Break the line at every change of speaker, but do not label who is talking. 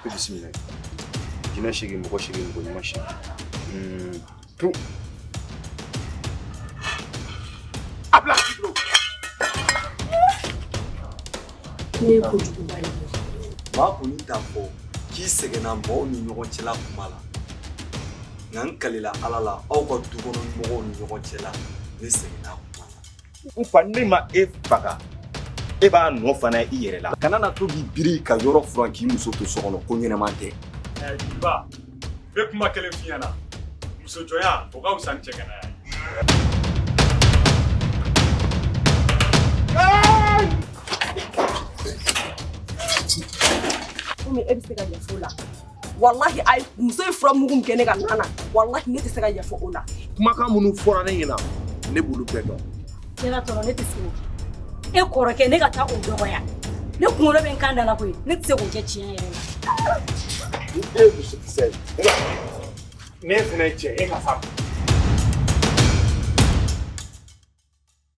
I bisimila. Jinɛ sigi, mɔgɔ sigi, mɔgɔ ɲuman sigi. Tu. A bila.
Ne ye kojuguba ye.
Maa kɔni t'a fɔ k'i sɛgɛnna mɔgɔw ni ɲɔgɔn cɛla kuma la, nka n kalila Ala la, aw ka du kɔnɔ mɔgɔw ni ɲɔgɔn cɛla, ne sɛgɛnna kuma la.
N fa, ne ma e faga, e b'a nɔ fana i yɛrɛ la.
Kana na to k'i biri ka yɔrɔ furan k'i muso to so kɔnɔ, ko ɲɛnɛman tɛ.
Jeliba, n bɛ kuma kelen f'i ɲɛna: musojɔnya, o ka fisa ni cɛganaya ye.
Komi e bɛ se ka yafa o la, walahi, a ye muso ye fura mugu min kɛ ne ka nan na, walahi, ne tɛ se ka yafa o la.
Kumakan minnu fɔra ne ɲɛna, ne b'olu bɛɛ dɔn.
Ne ka tɔɔrɔ, ne tɛ se k'o kɛ. E kɔrɔkɛ, ne ka taa o dɔgɔya, ne kunkolo bɛ n kan da la koyi. Ne tɛ se k'o kɛ tiɲɛ yɛrɛ la.
E ye musokisɛ ye. Ne fana ye cɛ, e ka fa.